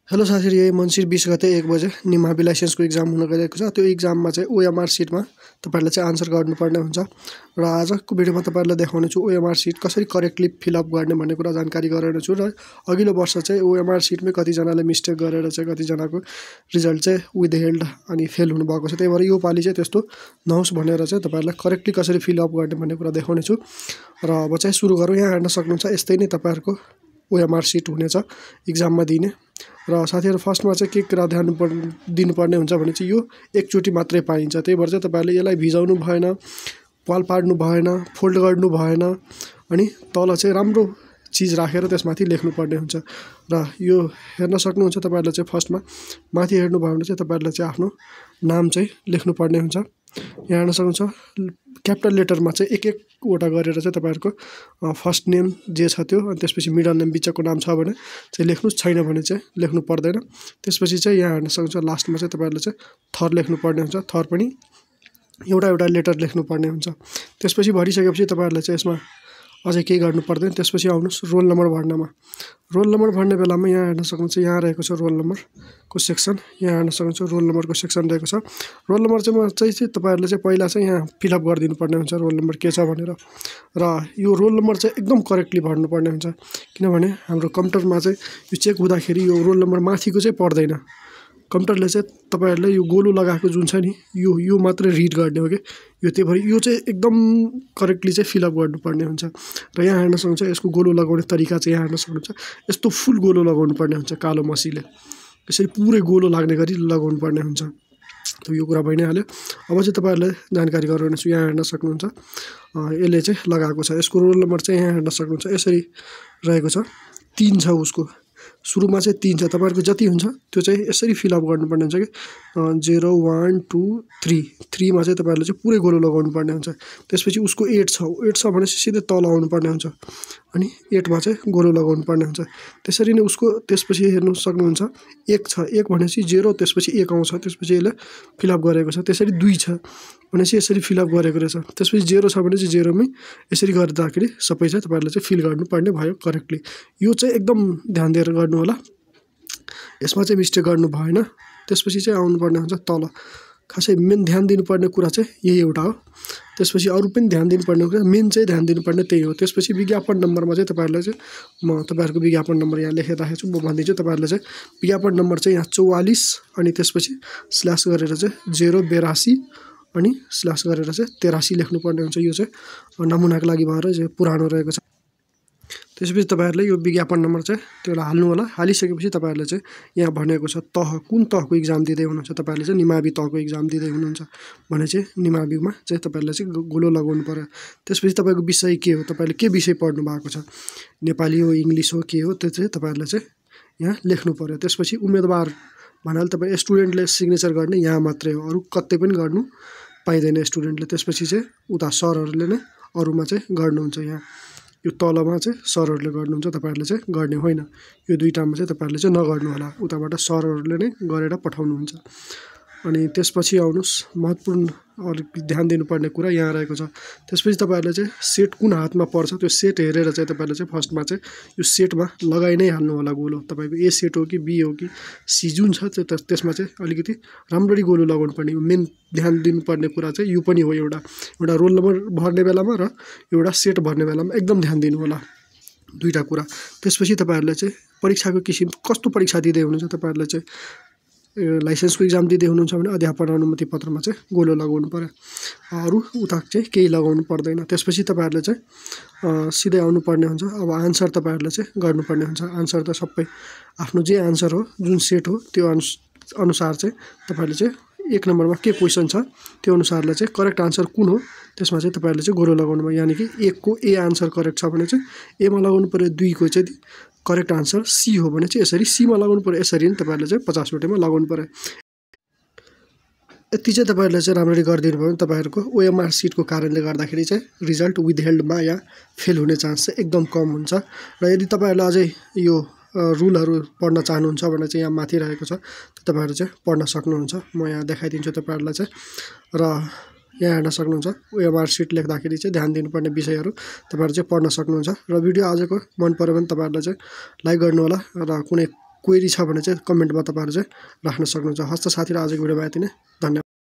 Hello साथीहरु, यही मङ्सिर 20 गते 1 बजे निमावि लाइसेन्सको एक्जाम हुन गइरहेको छ। त्यो एक्जाममा चाहिँ ओएमआर सिटमा तपाईहरुले चाहिँ आन्सर गर्नुपर्ने हुन्छ र आजको भिडियोमा तपाईहरुलाई देखाउने छु ओएमआर सिट कसरी करेक्टली फिलअप गर्ने भन्ने कुरा जानकारी गराउने छु। र अघिल्लो वर्ष चाहिँ ओएमआर सिटमै कतिजनाले मिस्टेक गरेर चाहिँ कतिजनाको रिजल्ट चाहिँ विथहेल्ड अनि फेल हुनु भएको छ। त्यही भएर यो पालि चाहिँ त्यस्तो नहोस् भनेर चाहिँ तपाईहरुलाई करेक्टली कसरी फिलअप गर्ने भन्ने कुरा देखाउने छु। र अब चाहिँ सुरु गरौँ। यहाँ हेर्न सक्नुहुन्छ यस्तै नै तपाईहरुको ओएमआर सिट हुनेछ एक्जाममा दिने। र साथीहरु, फर्स्टमा चाहिँ के कुरा ध्यान दिनुपर्ने हुन्छ भने चाहिँ यो एकचोटि मात्रै पाइन्छ। त्यही भएर चाहिँ तपाईहरुले यसलाई भिजाउनु भएन, पाल पार्नु भएन, फोल्ड गर्नु भएन अनि तल चाहिँ राम्रो चीज राखेर त्यसमाथि लेख्नुपर्ने हुन्छ। र यो हेर्न सक्नुहुन्छ तपाईहरुले चाहिँ फर्स्टमा माथि हेर्नु भयो भने चाहिँ तपाईहरुले चाहिँ आफ्नो नाम चाहिँ लेख्नुपर्ने हुन्छ। यहाँ हेर्न सक्नुहुन्छ क्यापिटल लेटरमा चाहिँ एक वटा गरेर चाहिँ तपाईहरुको फर्स्ट नेम जे छ त्यो, अनि त्यसपछि मिडल नेम बिचको नाम छ भने चाहिँ लेख्नुस्, छैन भने चाहिँ लेख्नु पर्दैन। त्यसपछि चाहिँ यहाँ हेर्न सक्नुहुन्छ लास्टमा चाहिँ तपाईहरुले चाहिँ थर लेख्नुपर्ने हुन्छ। थर पनि एउटा एउटा लेटर लेख्नुपर्ने हुन्छ। त्यसपछि भरिसकेपछि तपाईहरुले चाहिँ यसमा अझै केही गर्नु पर्दैन। त्यसपछि आउनुस् रोल नम्बर भर्नमा। रोल नम्बर भर्ने बेलामा यहाँ हेर्न सक्नुहुन्छ यहाँ रहेको छ रोल नम्बरको सेक्सन। यहाँ हेर्न सक्नुहुन्छ रोल नम्बरको सेक्सन रहेको छ। रोल नम्बर चाहिँ तपाईहरुले चाहिँ पहिला चाहिँ यहाँ फिलअप गरिदिनु पर्ने हुन्छ रोल नम्बर के छ भनेर। र यो रोल नम्बर चाहिँ एकदम करेक्टली भर्नुपर्ने हुन्छ, किनभने हाम्रो कम्प्युटरमा चाहिँ यो चेक हुँदाखेरि यो रोल नम्बर माथिको चाहिँ पर्दैन। कम्प्युटरले चाहिँ तपाईहरुले यो गोलो लगाएको जुन छ नि यो मात्रै रिड गर्ने हो के यो। त्यही भएर यो चाहिँ एकदम करेक्टली चाहिँ फिलअप गर्नुपर्ने हुन्छ। र यहाँ हेर्न सक्नुहुन्छ यसको गोलो लगाउने तरिका चाहिँ यहाँ हेर्न सक्नुहुन्छ यस्तो फुल गोलो लगाउनु पर्ने हुन्छ कालो मसीले। यसरी पुरै गोलो लाग्ने गरी लगाउनु पर्ने हुन्छ। त यो कुरा भइ नै हाल्यो। अब चाहिँ तपाईहरुले जानकारी गराउने छु। यहाँ हेर्न सक्नुहुन्छ यसले चाहिँ लगाएको छ। यसको रोल नम्बर चाहिँ यहाँ हेर्न सक्नुहुन्छ यसरी रहेको छ। 3 छ उसको, सुरुमा चाहिँ 3 छ। तपाईहरुको जति हुन्छ त्यो चाहिँ यसरी फिलअप गर्नुपर्ने हुन्छ कि 0 1 2 3 3 मा चाहिँ तपाईहरुले चाहिँ पुरै गोलो लगाउनु पर्ने हुन्छ। त्यसपछि उसको 8 छ भनेपछि सिधै तल आउनु पर्ने हुन्छ अनि 8 मा चाहिँ गोलो लगाउनु पर्ने हुन्छ। त्यसरी नै उसको त्यसपछि हेर्नु सक्नुहुन्छ 1 छ, 1 भनेपछि 0 त्यसपछि 1 आउँछ, त्यसपछि यसले फिलअप गरेको छ। त्यसरी 2 छ भनेपछि यसरी फिलअप गरेको रहेछ। त्यसपछि 0 छ भने चाहिँ 0 मै यसरी गर्दाखेरि सबै चाहिँ तपाईहरुले चाहिँ फिल गर्नुपर्ने भयो करेक्टली। यो चाहिँ एकदम ध्यान दिएर गर्नु होला, यसमा चाहिँ मिस्टेक गर्नु भएन। त्यसपछि चाहिँ आउनुपर्ने हुन्छ तल। खासै मेन ध्यान दिनुपर्ने कुरा चाहिँ यही एउटा हो। त्यसपछि अरु पनि ध्यान दिनुपर्ने कुरा, मेन चाहिँ ध्यान दिनुपर्ने त्यही हो। त्यसपछि विज्ञापन नम्बरमा चाहिँ तपाईहरुले चाहिँ म तपाईहरुको विज्ञापन नम्बर यहाँ लेखेर राखेको छु। म भनिदिन्छु तपाईहरुले चाहिँ विज्ञापन नम्बर चाहिँ यहाँ 44 अनि त्यसपछि स्ल्यास गरेर चाहिँ 082 अनि स्ल्यास गरेर चाहिँ 83 लेख्नुपर्ने हुन्छ। यो चाहिँ नमुनाको लागि भएर चाहिँ पुरानो रहेको छ। त्यसपछि तपाईहरुले यो विज्ञापन नम्बर चाहिँ त्यसलाई हाल्नु होला। हालिसकेपछि तपाईहरुले चाहिँ यहाँ भनेको छ तह, कुन तहको एक्जाम दिँदै हुनुहुन्छ। तपाईहरुले चाहिँ निमावि तहको एक्जाम दिँदै हुनुहुन्छ भने चाहिँ निमाविमा चाहिँ तपाईहरुले चाहिँ गोलो लगाउनु पर्यो। त्यसपछि तपाईको विषय के हो, तपाईले के विषय पढ्नु भएको छ, नेपाली हो इङ्ग्लिस हो के हो, त्यो चाहिँ तपाईहरुले चाहिँ यहाँ लेख्नु पर्यो। त्यसपछि उम्मेदवार भन्नाले तपाई स्टुडेन्टले सिग्नेचर गर्ने यहाँ मात्रै हो, अरु कतै पनि गर्नु पाइदैन स्टुडेन्टले। त्यसपछि चाहिँ उता सरहरुले नै अरुमा चाहिँ गर्नुहुन्छ। यहाँ यो तलमा चाहिँ सरहरुले गर्नुहुन्छ, तपाईहरुले चाहिँ गर्ने होइन। यो दुईटामा चाहिँ तपाईहरुले चाहिँ नगर्नु होला, उताबाट सरहरुले नै गरेर पठाउनुहुन्छ। अनि त्यसपछि आउनुस् महत्त्वपूर्ण अलिक ध्यान दिनुपर्ने कुरा यहाँ रहेको छ। त्यसपछि तपाईहरुले चाहिँ सेट कुन हातमा पर्छ त्यो सेट हेरेर चाहिँ तपाईहरुले चाहिँ फर्स्टमा चाहिँ यो सेटमा लगाइ नै हाल्नु होला गोलो। तपाईको ए सेट हो कि बी हो कि सी जुन छ त्यो त्यसमा चाहिँ अलिकति राम्ररी गोलो लगाउनु पर्ने। मेन ध्यान दिनुपर्ने कुरा चाहिँ यो पनि हो एउटा रोल नम्बर भर्ने बेलामा र एउटा सेट भर्ने बेलामा एकदम ध्यान दिनु होला दुईटा कुरा। त्यसपछि तपाईहरुले चाहिँ परीक्षाको किसिम कस्तो परीक्षा दिँदै हुनुहुन्छ, तपाईहरुले चाहिँ लाइसेन्सको एक्जाम दिँदै हुनुहुन्छ भने अध्यापन अनुमति पत्रमा चाहिँ गोलो लगाउनु पर्यो। अरु उता चाहिँ केही लगाउनु पर्दैन। त्यसपछि तपाईहरुले चाहिँ सिधै आउनु पर्ने हुन्छ। अब आन्सर तपाईहरुले चाहिँ गर्नुपर्ने हुन्छ। आन्सर त सबै आफ्नो जे आन्सर हो जुन सेट हो त्यो अनुसार चाहिँ तपाईहरुले चाहिँ 1 नम्बरमा के क्वेशन छ त्यो अनुसारले चाहिँ करेक्ट आन्सर कुन हो त्यसमा चाहिँ तपाईहरुले चाहिँ गोलो लगाउनु भयो। यानी कि 1 को ए आन्सर करेक्ट छ भने चाहिँ ए मा लगाउनु पर्यो, 2 को चाहिँ करेक्ट आन्सर सी हो भने चाहिँ यसरी सी मा लगाउनु पर्यो। यसरी नै तपाईहरुले चाहिँ 50 वटैमा लगाउनु पर्यो। यति चाहिँ तपाईहरुले चाहिँ राम्ररी गरिदिनु भयो भने तपाईहरुको ओएमआर सिटको कारणले गर्दाखेरि चाहिँ रिजल्ट विथहेल्डमा या फेल हुने चान्स चाहिँ एकदम कम हुन्छ। र यदि तपाईहरुले अझै यो रुलहरु पढ्न चाहनुहुन्छ भने चाहिँ यहाँ माथि रहेको छ, तपाईहरु चाहिँ पढ्न सक्नुहुन्छ। म यहाँ देखाइदिन्छु तपाईहरुलाई चाहिँ। र यहाँ हेर्न सक्नुहुन्छ ओएमआर सिट लेख्दाखेरि चाहिँ ध्यान दिनुपर्ने विषयहरु तपाईहरु चाहिँ पढ्न सक्नुहुन्छ। र भिडियो आजको मन पर्यो भने तपाईहरुले चाहिँ लाइक गर्नु होला र कुनै क्वेरी छ भने चाहिँ कमेन्टमा तपाईँहरू चाहिँ राख्न सक्नुहुन्छ। हस् त साथीहरू, आजको भिडियोमा यति नै।